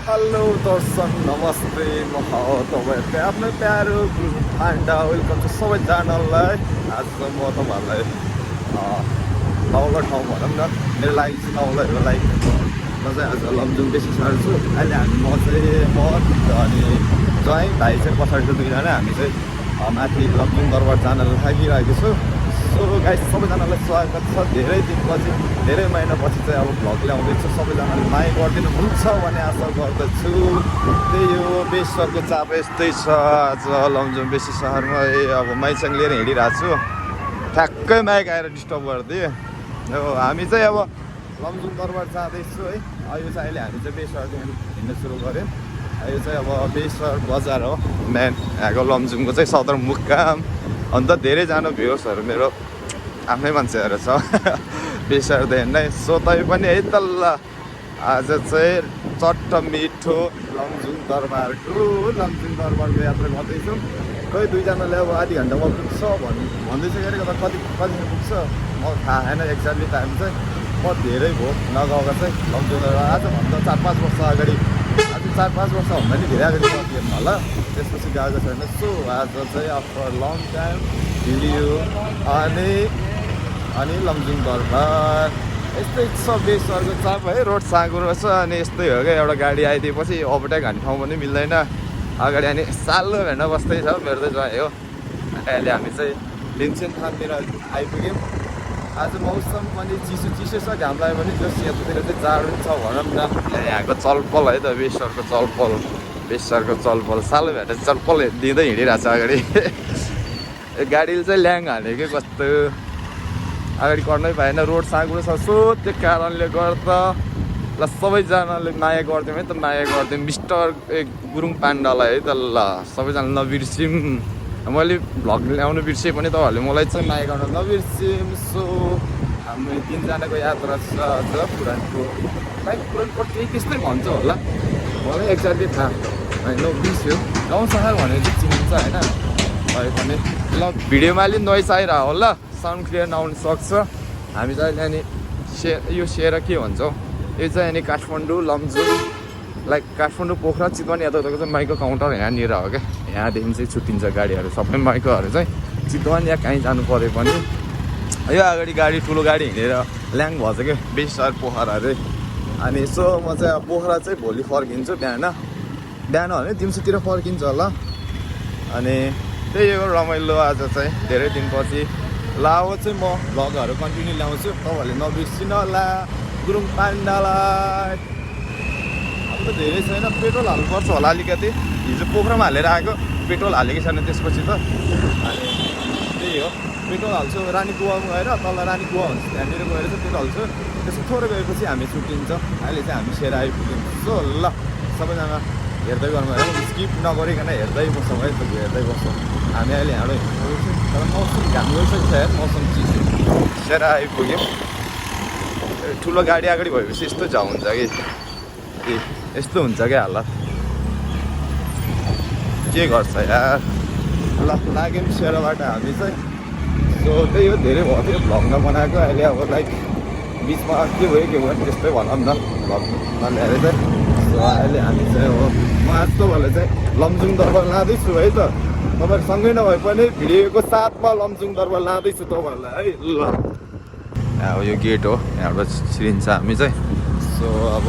Hello दर्शन नमस्ते म तपाईँहरूको आफ्नो प्यारो पान्डा वेलकम छ सबैजनालाई। आज म तपाईँहरूलाई नौलो ठाउँ भनौँ न, मेरो लागि चाहिँ नौलो हो। लाइक म चाहिँ आज लमजुङ बेसी साह्रो छु। अहिले म अनि ज्वाइँ भाइ चाहिँ पछाडिको दुईजना हामी चाहिँ माथि लमजुङ दरबार जानलाई थाकिरहेको छु। सो गाइस सबैजनालाई स्वागत छ। धेरै दिनपछि धेरै महिनापछि चाहिँ अब भ्लग ल्याउँदैछु। सबैजनाले माया गरिदिनु हुन्छ भन्ने आशा गर्दछु। त्यही हो, बेसरको चाप यस्तै छ। आज लमजुङ बेसी सहरमा अब माइसँग लिएर हिँडिरहेको छु। ठ्याक्कै माइक आएर डिस्टर्ब गरिदिएँ हो। हामी चाहिँ अब लमजुङ दरबार जाँदैछु है। यो चाहिँ अहिले हामी चाहिँ बेसरदेखि हिँड्न सुरु गऱ्यौँ। यो चाहिँ अब बेसर बजार हो मेन, यहाँको लमजुङको चाहिँ सदरमुकाम। अन्त धेरैजना भ्युर्सहरू मेरो आफ्नै मान्छेहरू छ बेसरदेखि नै। सो तै पनि है तल्ल आज चाहिँ चट्ट मिठो लमजुङ दरबारको यात्रा गर्दैछौँ। खोइ दुईजनाले अब आधी घन्टामा पुग्छ भन्दैछ कि कतिखेर पुग्छ म थाहा छैन एक्ज्याक्टली टाइम चाहिँ। म धेरै भयो नगएको चाहिँ लमजुङ दरबार। आजभन्दा 4-5 वर्ष अगाडि, आज 4-5 वर्षभन्दा नि धेरै अगाडि गएको होला, त्यसपछि गएको छैन। सो आज चाहिँ आफ्टर लङ टाइम भिडियो अनि लमजुङ दरबार यस्तै छ। बेसरको चाप है, रोड साँगुरो छ अनि यस्तै हो क्या। एउटा गाडी आइदिएपछि ओभरटेक हान्ने ठाउँ पनि मिल्दैन। अगाडि अनि सालो भेट्न बस्दैछ मेरो त ज्वाइँ हो। अहिले हामी चाहिँ लिन्छेन थानतिर आइपुग्यौँ। आज मौसम पनि चिसो छ, घाम लाग्यो भने जस यतातिर चाहिँ जाडो छ भनौँ न। यहाँको चलपल है त, बेसरको चलपल सालो भेटेर चलपल दिँदै हिँडिरहेको छ अगाडि गाडीले चाहिँ ल्याङ हालेको कस्तो अगाडि गर्नै पाएन। रोड साँगुरो छ। सो त्यो कारणले गर्दा ल सबैजनाले माया गरिदिउँ है त, माया गरिदिउँ मिस्टर गुरुङ पाण्डालाई है त। ल सबैजना नबिर्सिम। मैले भ्लग ल्याउनु बिर्सेँ पनि तपाईँहरूले मलाई चाहिँ माया गर्न नबिर्सिम। सो हाम्रो 3जनाको यात्रा छ आज पुरानको। लाइक पुरानको केही त्यस्तै भन्छ होला, मलाई एक्ज्याक्टली थाहा होइन। बिर्स्यो गाउँ सहर भनेर चाहिँ चिनिन्छ होइन। भए पनि ल भिडियोमा अलिक नोइज आइरह होला, साउन्ड क्लियर नआउनु सक्छ। हामी चाहिँ अहिले अनि यो सेयर के भन्छौँ, यो चाहिँ अनि काठमाडौँ लमजुङ लाइक काठमाडौँ पोखरा चितवन यताउताको चाहिँ माइको काउन्टर यहाँनिर हो क्या। यहाँदेखि चाहिँ छुट्टिन्छ गाडीहरू, सबै माइकोहरू चाहिँ चितवन या कहीँ जानु पऱ्यो पनि यो अगाडि गाडी ठुलो गाडी हिँडेर ल्याङ भन्छ क्या बेसर पोखरा अरे। अनि यसो म चाहिँ अब पोखरा चाहिँ भोलि फर्किन्छु बिहान भने दिउँसोतिर फर्किन्छ होला। अनि त्यही हो रमाइलो आज चाहिँ धेरै दिनपछि। ल अब चाहिँ म भ्लगहरू कन्टिन्यू ल्याउँछु, तपाईँहरूले नबिर्सिनु होला गुरुङ पाण्डालाई। अब त धेरै छैन, पेट्रोल हाल्नुपर्छ होला अलिकति। हिजो पोखरामा हालेर आएको, पेट्रोल हालेकै छैन त्यसपछि त। अनि त्यही हो, पेट्रोल हाल्छु। रानी कुवामा गएर तल रानी कुवा हुन्छ त्यहाँनिर गएर चाहिँ पेट्रोल हाल्छु। त्यसको थोरै गएपछि हामी छुट्टिन्छ। अहिले चाहिँ हामी सेयर आइपुग्यौँ। सो ल सबैजना हेर्दै गर्नु है, स्किप नगरिकन हेर्दै बस्छौँ है, हेर्दै बस्छौँ। हामी अहिले हाम्रो हिँड्दैछौँ तर मौसम घाम गइसकेको छ यार, मौसम चिसो। सेयर आइपुग्यौँ। ठुलो गाडी अगाडि भएपछि यस्तो झा हुन्छ कि यस्तो हुन्छ क्या हालत, के गर्छ यार। ल लाग्यौँ सेरोबाट हामी चाहिँ। सो त्यही हो, धेरै भयो थियो भ्लग नबनाएको। अहिले अब लाइक बिचमा के भयो त्यस्तै भनौँ न भ्लग नल्याएर चाहिँ। सो अहिले हामी चाहिँ हो, म आज तपाईँहरूलाई चाहिँ लमजुङ दरबार लाँदैछु है त। तपाईँहरू सँगै नभए पनि भिडियोको साथमा लमजुङ दरबार लाँदैछु तपाईँहरूलाई है। ल अब यो गेट हो, यहाँबाट छिरिन्छ हामी चाहिँ। सो अब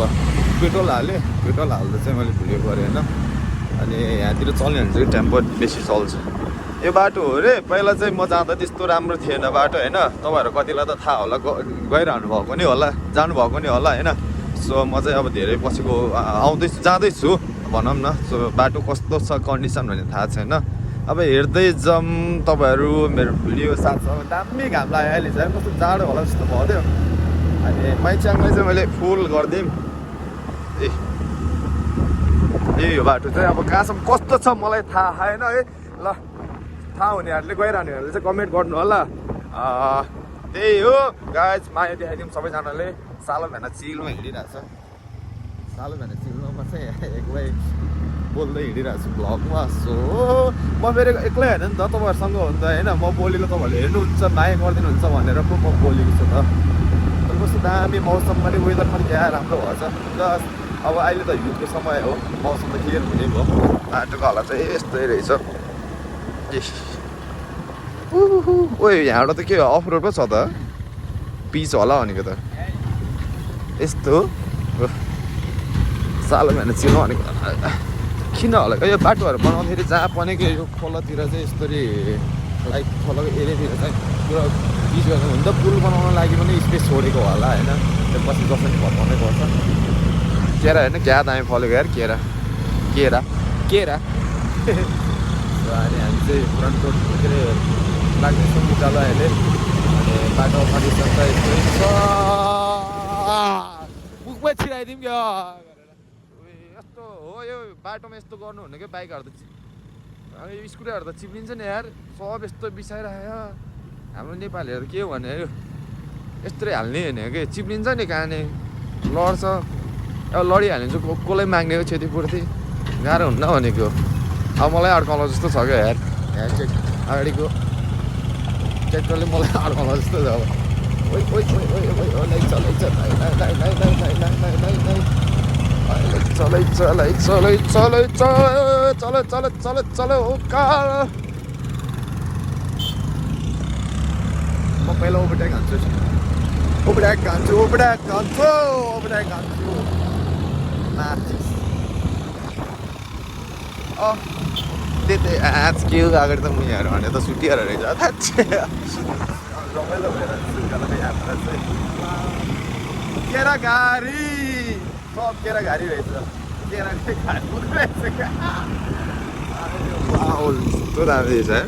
पेट्रोल हालेँ, पेट्रोल हाल्दा चाहिँ मैले भिडियो गरेँ होइन। अनि यहाँतिर चल्ने हुन्छ कि टेम्पो बेसी चल्छ। यो बाटो हो रे, पहिला चाहिँ म जाँदा त्यस्तो राम्रो थिएन बाटो होइन। तपाईँहरू कतिलाई त थाहा होला, गइरहनु भएको नि होला, जानुभएको नि होला होइन। सो म चाहिँ अब धेरै पछिको जाँदैछु भनौँ न। सो बाटो कस्तो छ कन्डिसन भन्ने थाहा छैन। अब हेर्दै जाऊँ तपाईँहरू मेरो भिडियो साथसँग। दामी घाम लाग्यो अहिले चाहिँ, कस्तो जाडो होला जस्तो भयो थियो। अनि माइच्याङलाई चाहिँ मैले फुल गरिदिउँ। यो बाटो चाहिँ अब कहाँसम्म कस्तो छ मलाई थाहा छैन है। ल थाहा हुनेहरूले गइरहनेहरूले चाहिँ कमेन्ट गर्नु होला। त्यही हो गाइज, माया देखाइदिउँ सबैजनाले। सालो भेना चिलमा हिँडिरहेछ, सालो भेना चिलमा चाहिँ एक्लै बोल्दै हिँडिरहेको छु भ्लगमा। सो म फेरि एक्लै होइन नि त, तपाईँहरूसँग हो नि त होइन। म बोलेको तपाईँहरूले हेर्नुहुन्छ, माया गरिदिनुहुन्छ भनेर पो म बोलेको छु त। कस्तो दामी मौसम पनि, वेदर पनि क्या राम्रो भएछ। अब अहिले त हिउँदको समय हो, मौसम त क्लियर हुने भयो। बाटोको हालत चाहिँ यस्तै रहेछ। ओ यहाँबाट त के अफ रोड पो छ त, पिच होला भनेको त यस्तो सालो बिहान चिनो भनेको किन होला यो बाटोहरू बनाउँदाखेरि जहाँ पनि के यो खोलातिर चाहिँ यस्तरी लाइक खोलाको एरियातिर चाहिँ पुरा पिच गर्नु हुन्छ। पुल बनाउन लागि पनि स्पेस छोडेको होला होइन, त्यो पछि जसरी भत्काउनै पर्छ। केरा होइन क्या दामी फलेको यार, केरा केरा केरा अनि हामी चाहिँ फ्रन्ट रोड के अरे लाग्दैछौँ विद्यालयहरूले। अनि बाटो कन्डिसन त यस्तै छ, मुखमै छिराइदिउँ क्या यस्तो हो। यो बाटोमा यस्तो गर्नुहुन्न क्या, बाइकहरू त स्कुटरहरू त चिप्लिन्छ नि यार, सब यस्तो बिसाइराख्यो। हाम्रो नेपालीहरू के भने यस्तै हाल्ने होइन कि, चिप्लिन्छ नि कहाँने लड्छ। अब लडिहाल्ने चाहिँ कसलाई माग्ने हो क्षतिपूर्ति, गाह्रो हुन्न भनेको। अब मलाई अड्काउला जस्तो छ क्या यार, यहाँ चेक अगाडिको ट्र्याक्टरले मलाई अड्काउला जस्तो छ। अब चलो म पहिला ओभरटेक हान्छु, माथि त्यही आज के हो अगाडि त मुनिहरू भने त सुटिएर रहेछ। रमाइलो भएर यात्रा चाहिँ केरा गाडी, सब केरा गाडी रहेछ, केरा गाडी रहेछ क्या। यस्तो दामी रहेछ है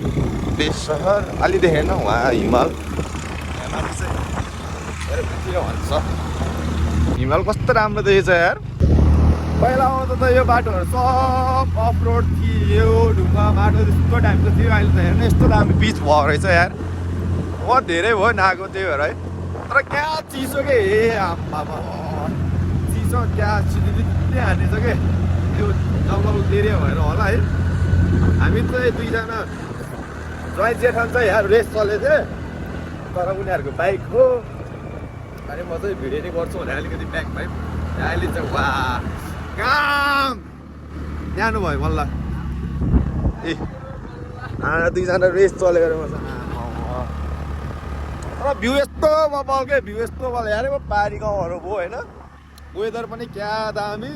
बेस सहर। अलि देखेन उहाँ हिमाल, माथि चाहिँ के भन्छ हिमाल कस्तो राम्रो देखेछ यार। पहिला आउँदा त यो बाटोहरू सब अफ रोड थियो, ढुङ्गा बाटो त्यस्तो टाइपको थियो। अहिले त हेर्नु यस्तो दामी पिच भएको रहेछ यार। म धेरै भयो नआएको त्यही भएर है, तर क्या चिसो के हे आम्मा चिसो क्या चिल्ली हानेछ के, त्यो जङ्गल एरिया भएर होला है। हामी चाहिँ दुईजना ज्वाइँ जेठान चाहिँ यार रेस चलेको थिएँ, तर उनीहरूको बाइक हो। अनि म चाहिँ भिडियो नै गर्छु भने अलिकति ब्याक भाइ अहिले चाहिँ वा काम न्यानो भयो मल्ल। ए दुईजना रेस चलेको मसँग, तर भ्यू यस्तो बल के, भ्यू यस्तो बल यार। पाहाडी गाउँहरू भयो होइन, वेदर पनि क्या दामी।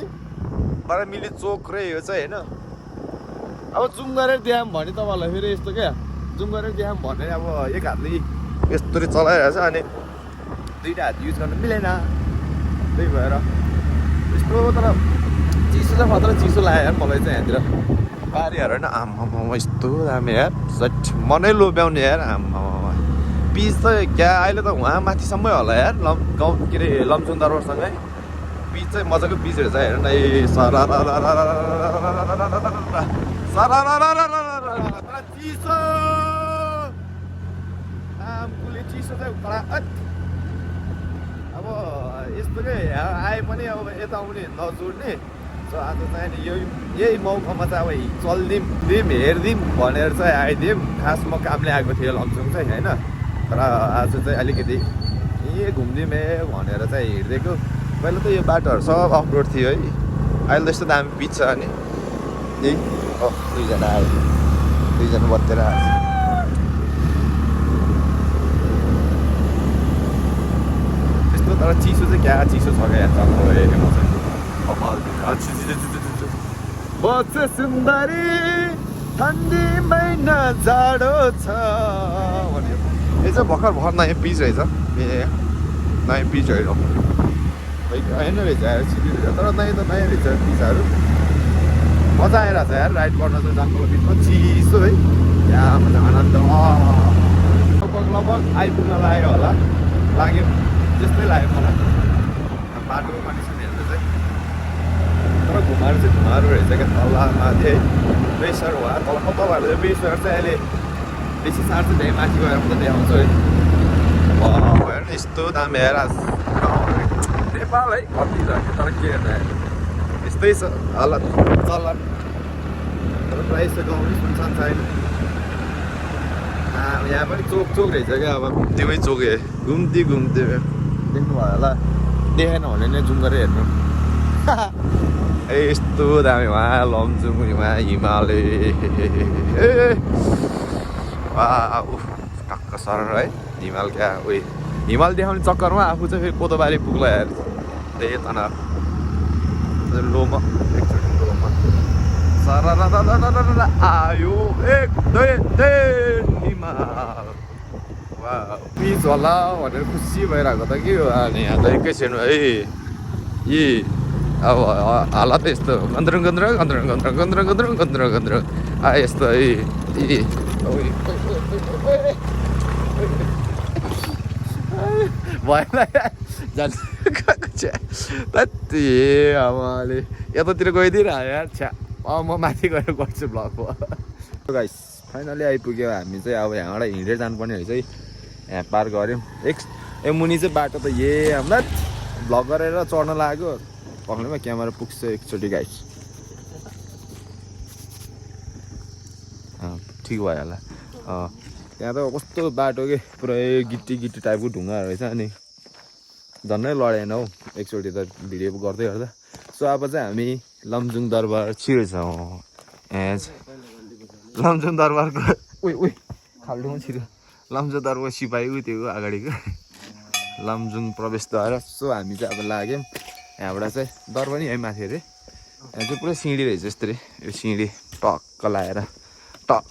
तर मिली चोक रे यो चाहिँ होइन। अब जुम गरेर देखाऊँ भने तपाईँहरूलाई फेरि यस्तो क्या, जुम गरेर देखाऊँ भने अब एक हातले यस्तरी चलाइरहेछ, अनि दुईवटा हात युज गर्नु मिलेन, त्यही भएर यस्तो। तर चिसो चाहिँ खतरा चिसो लाग्यो यार मलाई चाहिँ यहाँतिर पाहाडीहरू होइन। आम्मामा यस्तो दामी यार, सट मनै लोभ्याउने यार। आम्मामा पिच त क्या अहिले त उहाँ माथिसम्मै होला यार, गाउँ के अरे लमजुङ दरबारसँगै पिच चाहिँ मजाको पिच रहेछ हेर न। ए चिसो आमकुले चिसो चाहिँ अब यस्तो के आए पनि अब यता आउने नजोड्ने। सो आज चाहिँ नि यही मौकामा चाहिँ अब चलिदिउँ हेरिदिउँ भनेर चाहिँ आइदिउँ। खास म कामले आएको थिएँ लमजुङ चाहिँ होइन, तर आज चाहिँ अलिकति घुमिदिउँ भनेर चाहिँ हिँडिदिएको। पहिला त यो बाटोहरू सब अफ रोड थियो है, अहिले त यस्तो दामी पिच छ। अनि यही दुईजना आयो, दुईजना बत्तेर आयो। यस्तो तर चिसो चाहिँ क्या चिसो छ क्या जङ्गल एरियामा चाहिँ। बच्च सुन्दरी ठन्डी महिना जाडो छ भन्यो। यो चाहिँ भर्खर नयाँ पिच रहेछ, ए नयाँ पिच होइन होइन रहेछ यार, तर नयाँ त नयाँ रहेछ पिचहरू। मजा आइरहेछ यार राइड गर्न चाहिँ जङ्गलको बिचमा, चिसो है क्या मजा आनन्द। लगभग आइपुग्न लाग्यो होला, लाग्यो त्यस्तै लाग्यो मलाई बाटोको कन्डिसन हेर्दा चाहिँ। तर घुमाएर चाहिँ घुमाएर रहेछ क्या तल माथि है, प्रेसर भयो तल तपाईँहरू चाहिँ प्रेसर चाहिँ अहिले बेसी सार्छ त्यही माथि गएर म त देखाउँछु है। भयो नि यस्तो दामी हेर नेपाल है कति रहेछ, तर के हेर्दा यस्तै छ हालत चल्ला। तर प्रायः जस्तो गाउँ पनि सुनसान छैन। यहाँ पनि चोक रहेछ क्या, अब घुम्तीमै चोक घुम्ती देख्नु भयो होला, देखेन भने नै जुम गरेर हेर्नु। यस्तो दामी वहाँ लमजुङ वहाँ हिमालय टक्क सर है हिमाल क्या उयो हिमाल देखाउने चक्करमा आफू चाहिँ फेरि कोदोबारी पुग्ला हेर त्यही तनाव लोमा एकचोटि लोमा सर आयो 1 2 3 हिमाल वा पिच होला भनेर खुसी भइरहेको त के हो अनि यहाँ त एकैछिन है यी अब हालत यस्तो गन्द्रङ यस्तो है भएन जान्छ कति आमाले यतातिर गइदिएर यार छ्या म माथि गएर गर्छु ब्लग गाइस फाइनली आइपुग्यो हामी चाहिँ अब यहाँबाट हिँडेर जानुपर्ने रहेछ है यहाँ पार गऱ्यौँ मुनि चाहिँ बाटो त हामीलाई भ्लग गरेर चढ्न लाग्यो पक्रिनुमा क्यामेरा पुग्छ एकचोटि गाइस ठिक भयो होला त्यहाँ त कस्तो बाटो के पुरै गिट्टी टाइपको ढुङ्गा रहेछ अनि झन्नै लडेन हौ एकचोटि त भिडियो गर्दै गर्दा सो अब चाहिँ हामी लमजुङ दरबार छिर्छौँ लमजुङ दरबारको उही खाल्डोमा छिर्यो लमजुङ दरबार सिपाही उ त्यो अगाडिको लमजुङ प्रवेशद्वार सो हामी चाहिँ अब लाग्यौँ यहाँबाट चाहिँ दरबार नि है माथि अरे यहाँ चाहिँ पुरै सिँढी रहेछ यस्तरी यो सिँढी टक्क लाएर टक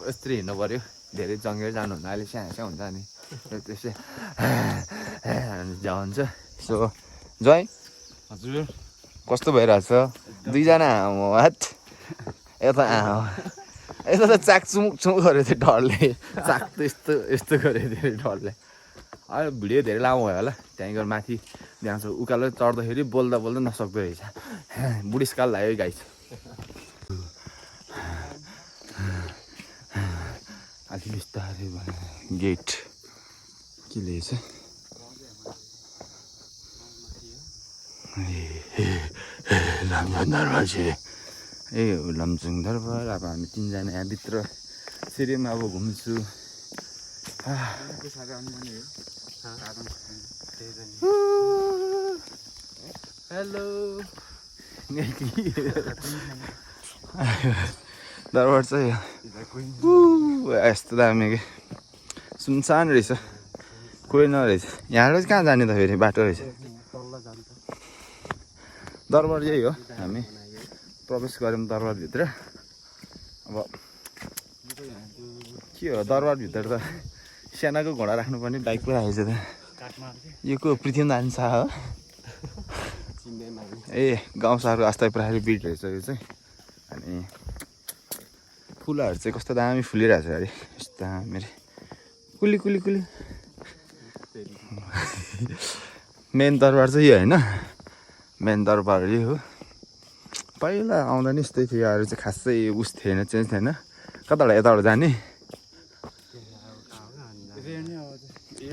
यस्तरी हिँड्नु पऱ्यो धेरै जङ्गेर जानुहुन्न अहिले स्याहाँ हुन्छ अनि त्यसै जान्छ सो जय हजुर कस्तो भइरहेछ दुईजना हात यता यता त चाकचुमुक गरेको थियो डरले चाक त यस्तो गरेको थियो डरले अहिले भिडियो धेरै लामो भयो होला त्यहीँ गएर माथि जान्छ उकालो चढ्दाखेरि बोल्दा नसक्दो रहेछ बुढिसकाल लाग्यो गाइस अलि बिस्तारै गेट के रहेछ लमजुङ दरबार छिरे लमजुङ दरबार अब हामी तिनजना यहाँभित्र सिरियम अब घुम्छु हेलो दरबार चाहिँ यस्तो दामी के सुनसान रहेछ कोही नरहेछ यहाँबाट कहाँ जाने त फेरि बाटो रहेछ दरबार यही हो हामी प्रवेश गऱ्यौँ दरबारभित्र अब के हो दरबारभित्र त सानाको घोडा राख्नुपर्ने बाइक पो राखेको छ त यो को पृथ्वीनारायण शाह हो ए गाउँ सहरको अस्थायी प्रहरी बिट रहेछ यो चाहिँ अनि फुलहरू चाहिँ कस्तो दामी फुलिरहेछ अरे यस्तो दामी कुली मेन दरबार चाहिँ यो होइन मेन दरबार यो हो पहिला आउँदा नि यस्तै थियो अरू चाहिँ खासै उस थिएन चेन्ज थिएन कताबाट यताबाट जाने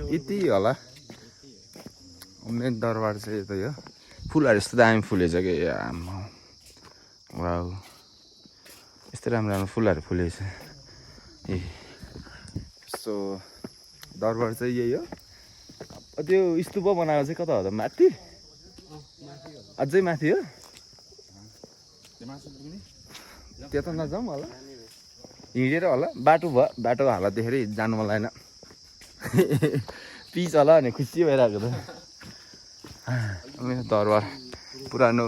यति होला मेन दरबार चाहिँ यतै हो फुलहरू यस्तो दामी फुलेछ कि वाउ यस्तो राम्रो फुलहरू फुलेछ ए सो दरबार चाहिँ यही हो त्यो स्तूप बनाएको चाहिँ कता हो त माथि अझै माथि हो त्यता नजाउँ होला हिँडेर होला बाटो भयो बाटोको हालत देखेर जानु मन लागेन पिच होला भने खुसी भइरहेको त दरबार पुरानो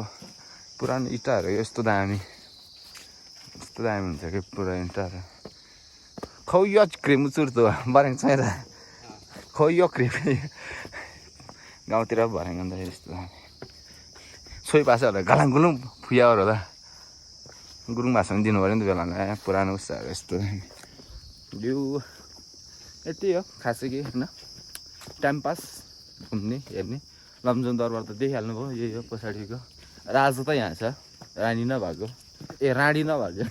इँटाहरू यस्तो दामी हुन्छ कि पुरा इँटाहरू खौ यो क्रेम चुर्तो बरेङ छ त खौ यो क्रेम गाउँतिर भरेङ अन्त यस्तो दामी सोही भाषाहरू गालाङ गुलुङ फुयाहरू त गुरुङ भाषा पनि दिनु पऱ्यो नि त बेला पुरानो उसाहरू यस्तो यो यति हो खासै के होइन टाइम पास घुम्ने हेर्ने लमजुङ दरबार त देखिहाल्नु भयो यही हो पछाडिको राजा त यहाँ छ रानी नभएको रानी नभएको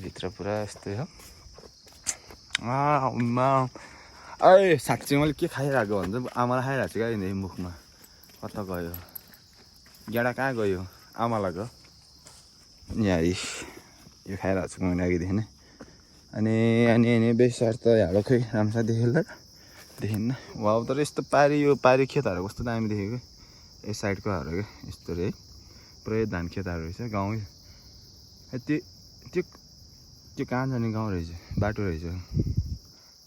भित्र पुरा यस्तै हो ए साँच्चै मैले के खाइरहेको भन्छ आमालाई खाइरहेको छु क्या यिनीहरू मुखमा कता गयो गेडा कहाँ गयो आमालाई गयो यहाँ यो खाइरहेको छु मैले अघिदेखि नै अनि बेसार त यहाँबाट खोइ राम्रोसँग देखेँ ल देखिन्न वाउ तर यस्तो पारी यो पारी खेतहरू कस्तो दामी देखेको यस साइडकोहरू क्या यस्तो रे है पुरै धान खेतहरू रहेछ गाउँ त्यो त्यो त्यो कहाँ जाने गाउँ रहेछ बाटो रहेछ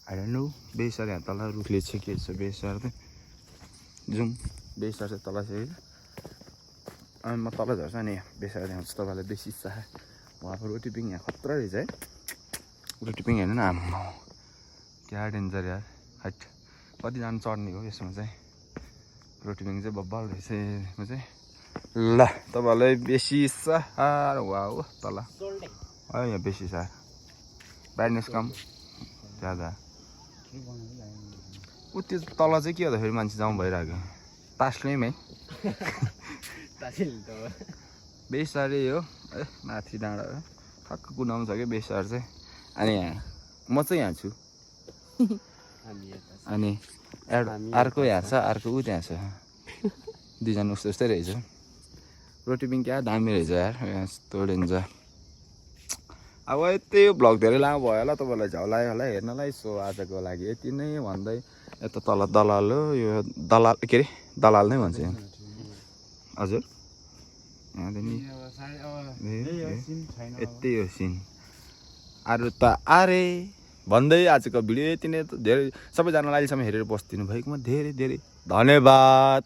आई डोन्ट नो बेसर यहाँ तल रुखले छ के छ बेसर चाहिँ जाउँ बेसर चाहिँ तल छ अनि म तल झर्छ नि बेसर देखाउँछु तपाईँलाई बेसी चाह उहाँको रोटी पिङ यहाँ खतरा रहेछ है रोटी पिङ हेर्नु न आम्मा क्या डेन्जर यार हाइट कतिजना चढ्ने हो यसमा चाहिँ रोटी पिङ चाहिँ बब्बल रहेछ यसमा चाहिँ ल तपाईँहरूलाई बेसी साह्रो वा हो तल यहाँ बेसी साह्रो ब्राइटनेस कम ज्यादा ऊ त्यो तल चाहिँ के हुँदा फेरि मान्छे जाउँ भइरहेको तास्लेम है बेसारै हो ए माथि डाँडा हो ठक्क कुदाउँछ क्या बेसार चाहिँ अनि यहाँ म चाहिँ यहाँ छु अनि अर्को यहाँ छ अर्को ऊ त्यहाँ छ दुईजना उस्तो उस्तै रहेछ रोटी पिङ क्या दामी रहेछ यार यस्तो डेन्जर अब यति यो भ्लग धेरै लामो भयो होला तपाईँलाई झ्याउ लाग्यो होला हेर्नलाई सो आजको लागि यति नै भन्दै यता तल दलाल हो यो दलाल के अरे दलाल नै भन्छ हजुर यति हो सिन अरू त आरे भन्दै आजको भिडियो यति नै धेरै सबैजनालाई अहिलेसम्म हेरेर बसिदिनु भएकोमा धेरै धेरै धन्यवाद।